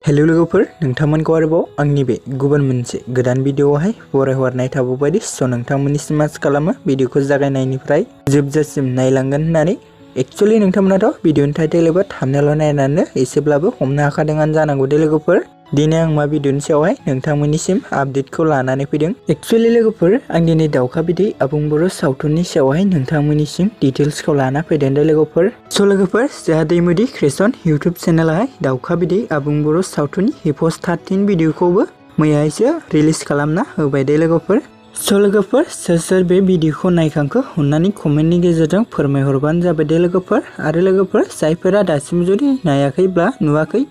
hello लोगोफोर नोंथांमोनखौ आरोबाव आंनि बे गुबुन मोनसे गोदान भिडिअआवहाय बरायहरनाय थाबावबायदि नोंथांमोननिसिम आसा खालामो भिडिअखौ जागायनायनिफ्राय जोबजासिम नायलांगोन होननानै एक्चुअली नोंथांमोनाथ' भिडिअनि टाइटेल एबा थाम्बनेल नायनानै एसेब्लाबो हमनो हाखादोंआनो जानांगौ दे लोगोफोर दिनै आं मा भिडिअनि सायावहाय नोंथांमोननिसिम आपडेटखौ लानानै फैदों एक्चुअली लोगोफोर आं दिनै दाउखा बिदै आबुं बर' सावथुननि सायावहाय नोंथांमोननिसिम डिटेल्सखौ लाना फैदों दे लोगोफोर लोगोफोर जोंहा दैमुदि क्रिएशन इउटुब चेनेलावहाय दाउखा बिदै आबुं बर' सावथुननि एपोइस्ड 13 भिडिअखौबो मैयासो रिलिज खालामना होबाय दे लोगोफोर लोगोफोर सोर बे भिडिअखौ नायखांखो अन्नानै कमेन्टनि गेजेरजों फोरमायहरबानो जाबाय दे लोगोफोर आरो लोगोफोर जायफोरा दासिम जुदि नायाखैब्ला नुवाखै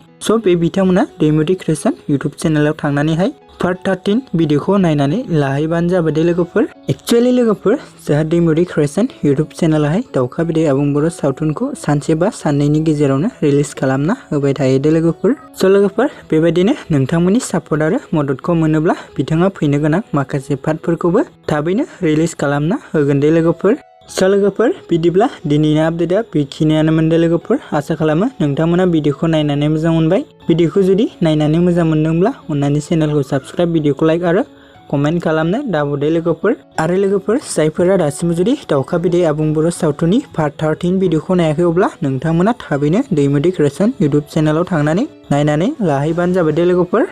बे बिथांमोना दैमुदि क्रिएशन इउटुब चेनेलाव थांनानैहाय पार्ट 13 भिडिअखौ नायनानै लाहैबानो जाबाय दे लोगोफोर एक्चुअली लोगोफोर जोंहा दैमुदि क्रिएशन इउटुब चेनेलावहाय दाउखा बिदै आबुं बर' सावथुनखौ सानसे बा साननैनि गेजेरावनो रिलिज खालामना होबाय थायो दे लोगोफोर लोगोफोर बेबायदिनो नोंथांमोननि सापर्ट आरो मददखौ मोनोब्ला बिथाङा फैनो गोनां माखासे पार्टफोरखौबो थाबैनो रिलिज खालामना होगोन दे लोगोफोर लोगोफोर बिदिब्ला दिनैनि आपडेटआ बेखिनियानोमोन दे लोगोफोर आसा खालामो नोंथांमोना भिडिअखौ नायनानै मोजां मोनबाय भिडिअखौ जुदि नायनानै मोजां मोनदोंब्ला अन्नानै चेनेलखौ साबस्क्राइब भिडिअखौ लाइक आरो कमेन्ट खालामनो दाबावदे लोगोफोर आरो लोगोफोर जायफोरा दासिम जुदि दाउखा बिदै आबुं बर' सावथुननि पार्ट 13 भिडिअखौ नायाखै अब्ला नोंथांमोना थाबैनो दैमुदि क्रिएशन इउटुब चेनेलाव थांनानै नायनानै लाहैबानो जाबाय दे लोगोफोर